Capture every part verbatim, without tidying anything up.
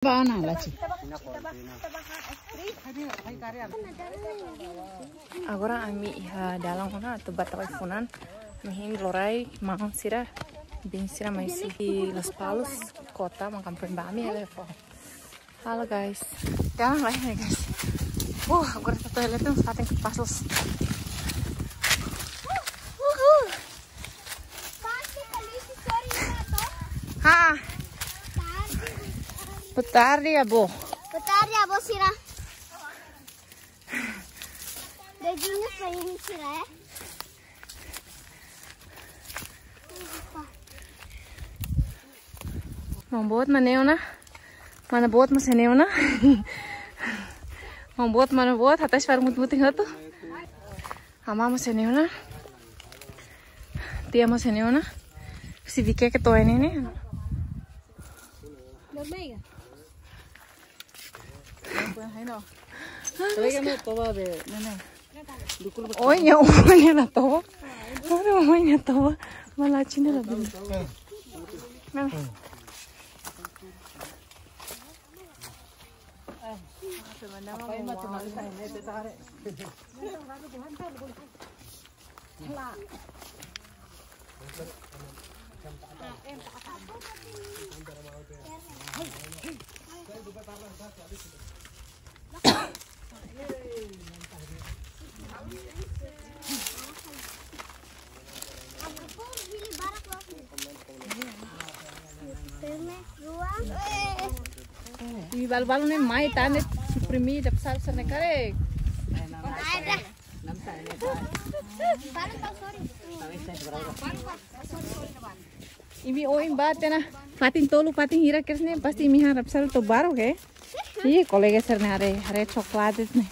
Bana laci. Agora ami iha dalan ona atu bá tau ai-funan. Ami hein loraik, maun sira, biin sira mai husi Lospalos, kota, mak ami foin bá, ami hela fó. Halo guys. Dalan lai, guys. Uh, agora ita to'o hela tiha ona, fatin kapás loos. Uhul. Ha. Boa tarde, avó. Boa tarde, avó sira. Dedinhos pra mim, sira, é? Maun boot mak ne'e ona. Mana boot mak sei ne'e ona. Maun boot, mana boot, hatais para mut-mutin hotu. Amá mak sei ne'e ona. Tia mak sei ne'e ona. Si vike ke to'o ne'e ne'e. Oinya, oinya na toba. Aduh, oinya toba. Malah Cina lagi. Nah. Imi balu-balu ne'e mai tan ne'e suprimi dap sal sana kare. Imi oin bá tiha ona fatin tolu, fatin hira kedas ne'e, pasti imi harap sal to baru ke. Ih, kolega sira ne'e haree, haree coklat ne'e.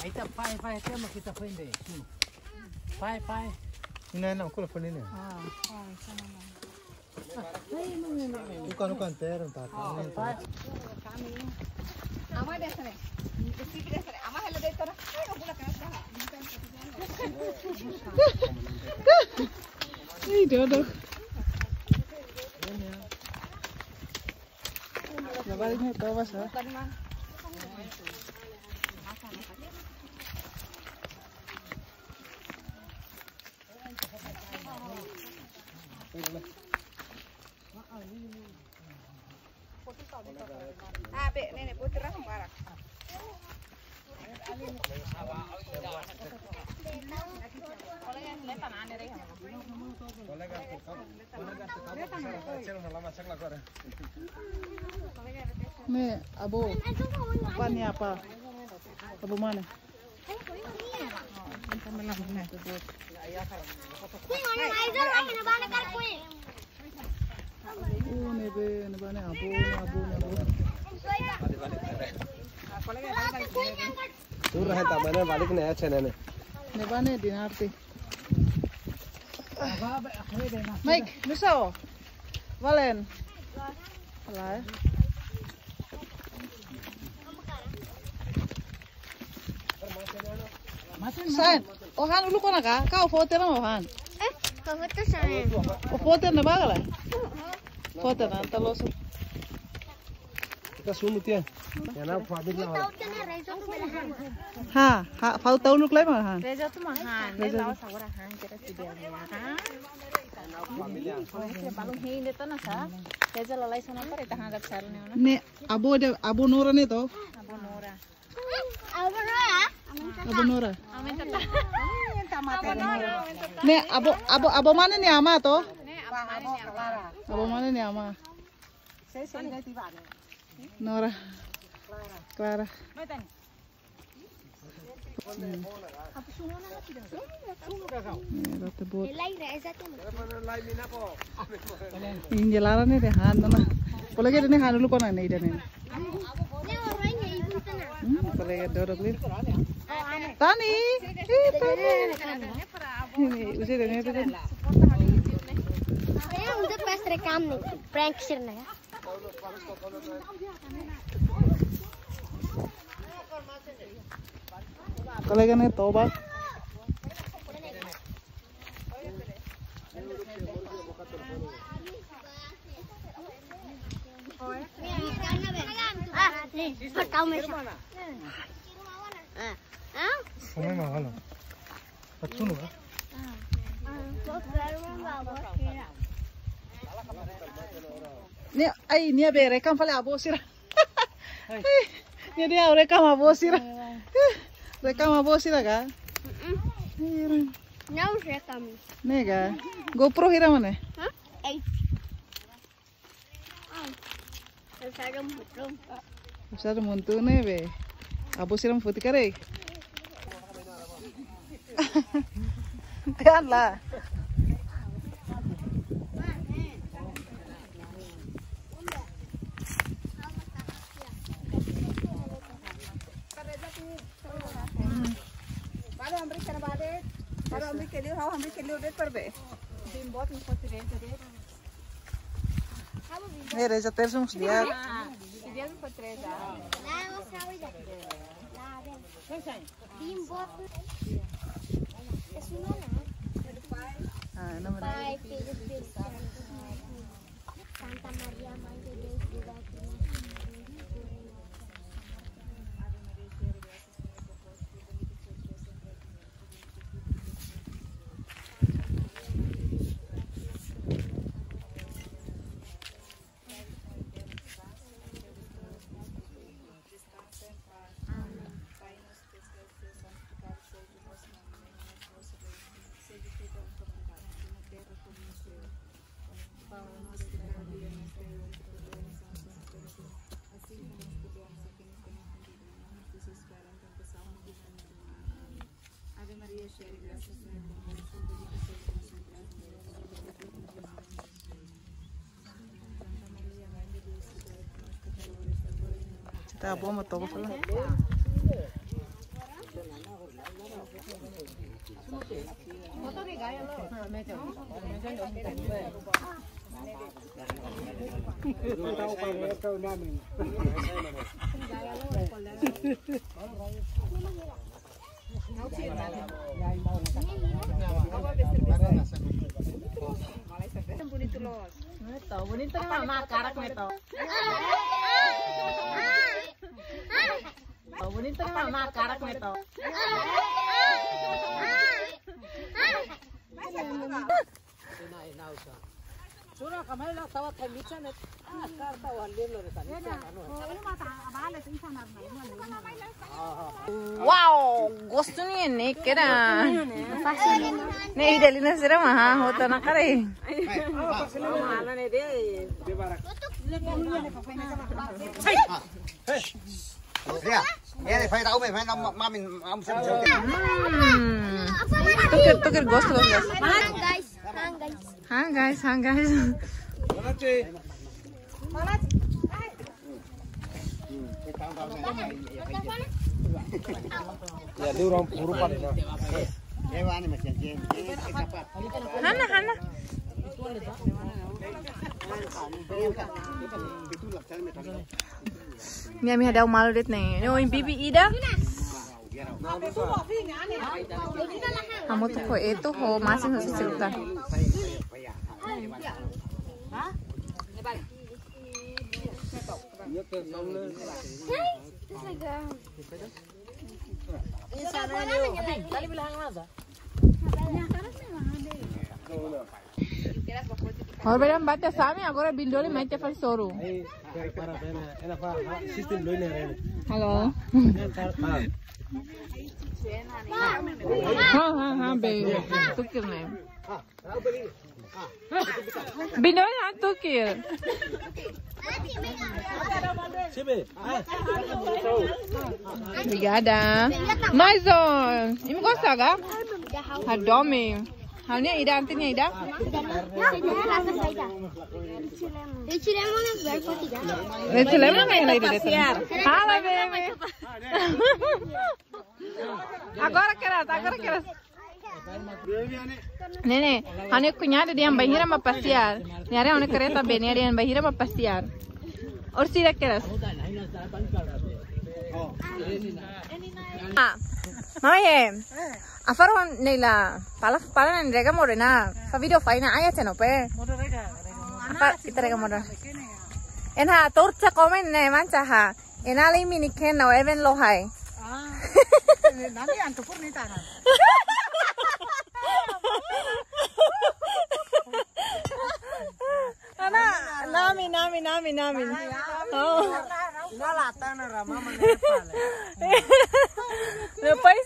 Aí tá, pai, pai, até uma que tá foi bem. Pai, pai. Não, não, qual foi, né? Ah, pai, tá na mão. Bukan, bukan, terus, tak, tak, tak. Ih, dodok. Lebar ini, tahu, Mas, ya? Ah, be, nenek putra barak. Ne'e, avó. Apa nia apa? Avó mana? Oh, ne'ebé, ne'ebá ne'e avó, ne'e avó, ne'e avó. Tuur ha'u tak mana balik ne'e, cene ne'e. Ne'ebá ne'e Dinarte. Mike, nusa o. Valen. Lai. Sain, o han uluk ona ka? Ka o fó tiha ona o han? Eh, ka fó tiha ona. O fó tiha ona ba ka lae? Fó tiha ona, entaun loos. Ita sunu tiha. Ya na, fabrik la. Ha, ha, fó tiha uluk lai mak han. Rezo tu mak han, ne'e la'ós agora han, kita tidak ya. Balu hein de'it ona sa. Rezo lalais ona para ita han dap sal ne'e ona. Ne'e, avó de'it, avó Nora ne'e to? Avó Nora. Avó Nora. Avó Nora. Aumenta ta. Avó Nora. Ne'e avó, avó, avó mana nia amá to? Ne'e avó mana nia amá. Avó mana nia amá. Nora. Clara. Hmm. Ne'e, rota boot. Imi-nia laran ne'e dehan ona. Kolega ida-ne'e han uluk ona ne'e ida-ne'e. Hmm, kolega dodok liu. Tani. Ih, Tani. Ne'e, uza ida-ne'e, Tani. Eh, untuk pas rekam nih, prank sih nih. Kolega ne'e toba. Ah, nih, pertama. Ah, ah. Nia, ai, nia be rekam fali avó sira. Ai, nia dehan rekam avó sira. Rekam avó sira ka? Mm-mm. Nia rekam. Ne'e ka? GoPro hira mak ne'e? Hah? Eight. Usada muntu ne'e be. Avó sira mak foti karik. Janganlah. Baru ambil kena bade. Baru ambil ke dia, hau ambil ke dia, dia perbe. Bimbot ni foti reza de. Ne'e reza tersu dia. Dia foti reza. Ah, nomor. Pai, Filho, Espírito Santo. Santa Maria, Mãe de Deus, rogai por nós. Descansa em paz. Amém. Pai nosso que estás no céu, santificado seja o vosso nome, venha a nós o vosso reino, seja feita a vossa vontade, assim na terra como no céu. O pão nosso de cada dia nos dai hoje, perdoa-nos as nossas ofensas, assim como nós perdoamos a quem nos tem ofendido, e não nos deixes cair em tentação, mas livra-nos do mal. Amém. Ave Maria, cheia de graça, o Senhor é convosco, bendita sois vós entre as mulheres, e bendito é o fruto do vosso ventre, Jesus. Tá bom, eu tô falando. Bonito, bonito na mama, karak neto. Bonito na mama, karak neto. Sura kamai la tawa thai micha ne. Ah, kar tawa lelo re tani. Wow, gostu ni ne kera. Ne ida lina sira maha hota na kare. Ya, ya, de fai rau me, fai na ma-, mamin, mam, sem, sem. Hmm. Tuker, tuker, gostu, gostu, gostu. Hang, guys. Hang, guys. Hang, guys, hang, guys. Ya, dia orang puru pada. Hana, hana. Nia, ami hadau malu de'it ne'e. Ne'e oin bibi ida. Hamutuk ho etu, ho masin, ho sesirta. Horibainrua bate sami, agora Bindoli mai te fali soru. Halo. Ha, ha, ha, be. Tuker ne'e. Bindoli han tuker. Obrigada. Mais um. Imi gosta ka? Hadomi. Ha'u-nia ida, anti nia ida. Leite lemon ne'e ida de'it. Halo, baby. Agora keras, agora keras. Ne'e, ha'u-nia kuñada dehan bainhira mak pasiar. Nia haree ha'u-nia kareta be, nia dehan bainhira mak pasiar. Orsida keras. Ah. Mai, eh. Afar hon ne'e la. Pala, pala ne'e rega modo ona. Fa video fa ina aya teno pe. Modo rega, rega. Afar ita rega modo. Ena torcha komen ne'e mancha ha. Ena le mini ken no even lo hai. Ah. Nami antu pur ni tana. Ana, nami, nami, nami, nami. Oh. Ina lata na rama mana pala. Depois,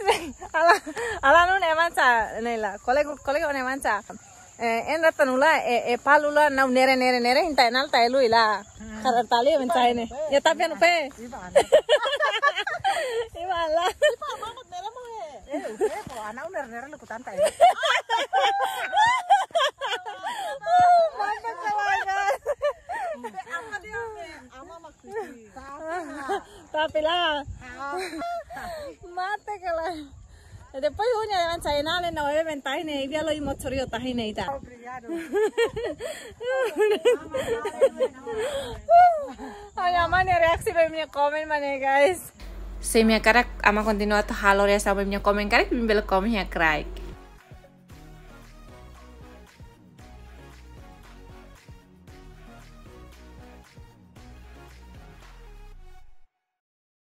ala, ala nu ne'e mancha, ne'e la. Kolega, kolega ne'e mancha. Eh, en rata nula, eh, eh, pal ula nau nere, nere, nere, hinta enal ta elu ila. Karar tali mencha ini. Ya tapi anu pe. Iba ana. Iba ala. Iba mama nere mo he. Eh, udah, kok anak udah nere lu kutanta ya. Mantap kawan. Apa dia? Ama maksudnya. Tapi lah. Mate kalah. Depois uña yang China le no even tai ne, dia lo imo chorio tahi ne ita. Obrigado. Ai, ama nia reaksi ba imi-nia komen mane, guys. Se imi hakarak ama kontinua atu halo reaksi ba imi-nia komen karik, imi bele komen iha kraik.